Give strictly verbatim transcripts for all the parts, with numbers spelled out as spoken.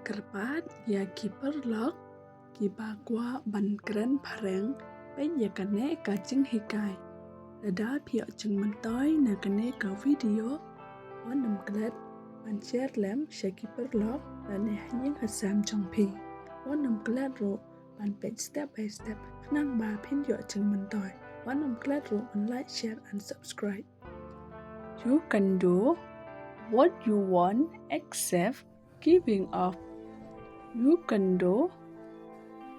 Kyrpad ïa ki paralok kiba kwah ban kren phareng, peit ïa kane ka jinghikai. Lada phi ïoh jingmyntoi na kane ka video, wat nym klet ban share lem sha ki paralok lane ha ïing ha sem jong phi. Wat nym klet ruh ban peit step by step khnang ba phin ïoh jingmyntoi. Wat nym klet ruh ban like, share and subscribe. You can do what you want except giving up. You can do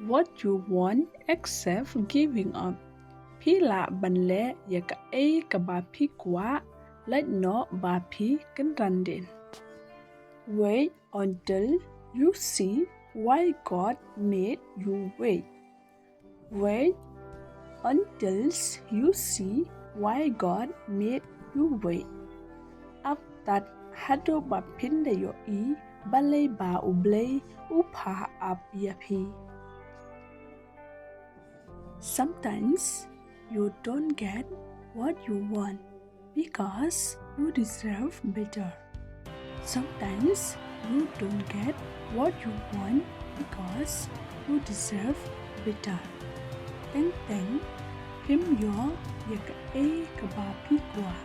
what you want except giving up. Phi lah ban leh ïa kaei kaba phi kwah, lait noh ba phi kynran dien. Wait until you see why God made you wait. Wait until you see why God made you wait. Ap tad haduh ba phin da ïohi balei ba U Blei u phah ap ïa phi. Sometimes you don't get what you want because you deserve better. Sometimes you don't get what you want because you deserve better. Teng teng phim ïoh ïa kaei kaba phi kwah,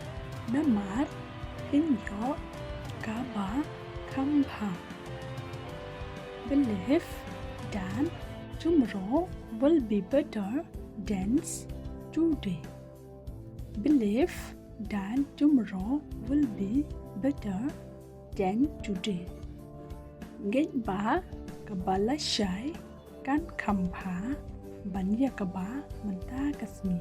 namar phin ïoh kaba kham bha. Believe that tomorrow will be better than today. Believe that tomorrow will be better than today. Ngeit ba kaba lashai kan kham bha ban ïa kaba mynta ka sngi.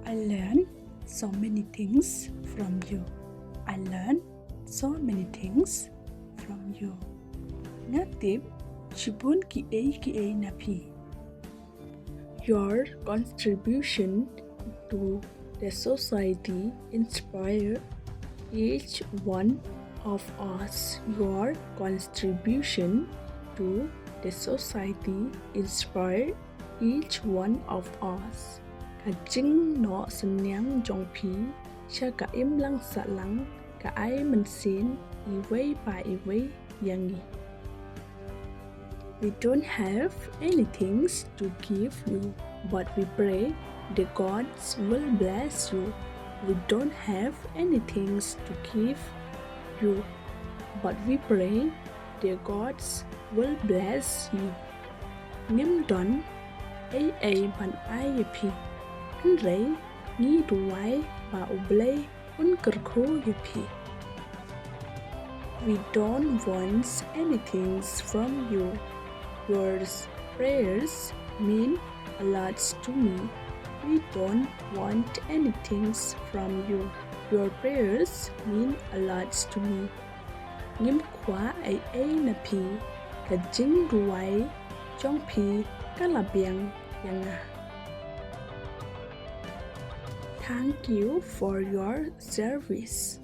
I learn so many things from you. I learn so many things from you. Nga tip shibun kiei kiei na phi. Your contribution to the society inspire each one of us. Your contribution to the society inspire each one of us. Ka jingnoh synñiang jong phi sha ka imlang sahlang ka ai mynsiem iwei pa iwei ïa ngi. We don't have anything to give you, but we pray the gods will bless you. We don't have anything to give you, but we pray the gods will bless you. Ngim don ei ei ban ai ïa phi, hynrei ngi duwai ba U Blei un kyrkhu ïa phi. We don't want anything from you. Your prayers mean a lot to me. We don't want anything from you. Your prayers mean a lot to me. Ngim kwah ei ei na phi, ka jingduwai jong phi ka la biang ïa nga. Thank you for your service.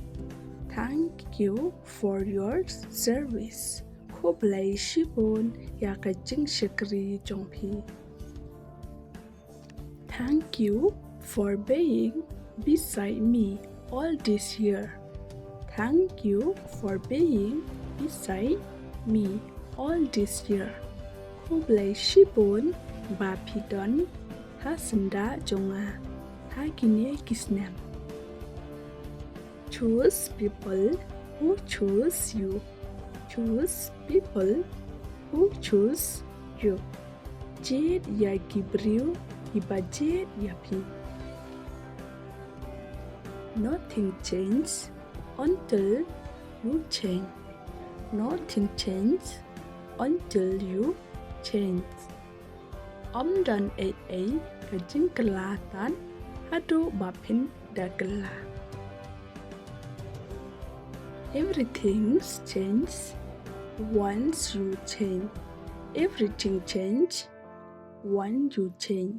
Thank you for your service. Khublei shibun ïa ka jingshakri jong phi. Thank you for being beside me all this year. Thank you for being beside me all this year. Khublei shibun ba phi don ha syndah jong nga ha kine ki snem. Choose people who choose you. Choose people who choose you. Jied ïa ki briew kiba jied ïa phi. Nothing change until you change. Nothing change until you change. Ym don ei ei ka jingkylla tad haduh ba phin da kylla. Everything change once you change. Everything change once you change.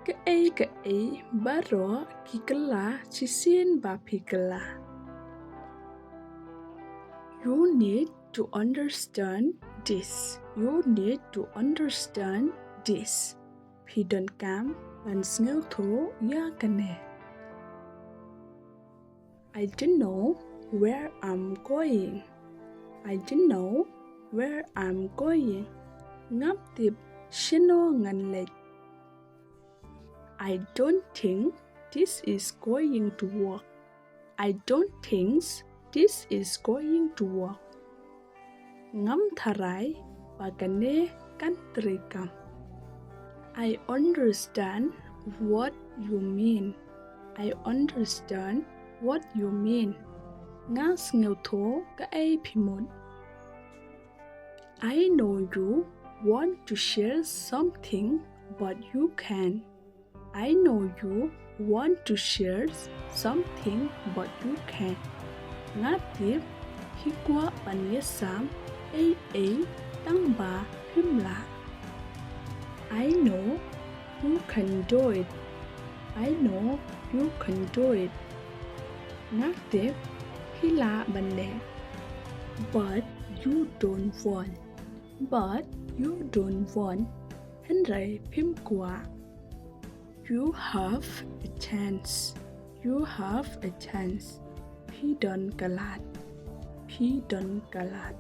Kaei kaei baroh ki kylla shisien ba phi kylla. You need to understand this. You need to understand this. Phi donkam ban sngewthuh ïa kane. I don't know where I'm going. I don't know where I'm going. Ngam tip shano ngan leit. I don't think this is going to work. I don't think this is going to work. Ngam tharai ba kane kan treikam. I understand what you mean. I understand what you mean. Nga sngewthuh kaei phi mut. I know you want to share something, but you can't. I know you want to share something, but you can't. Nga tip phi kwah ban ïasam ei ei tang ba phim lah. I know you can do it. I know you can do it. Nga tip phi lah ban leh. But you don't want. But you don't want. Hynrei phim kwah. You have a chance. You have a chance. Phi don ka lad. Phi don ka lad.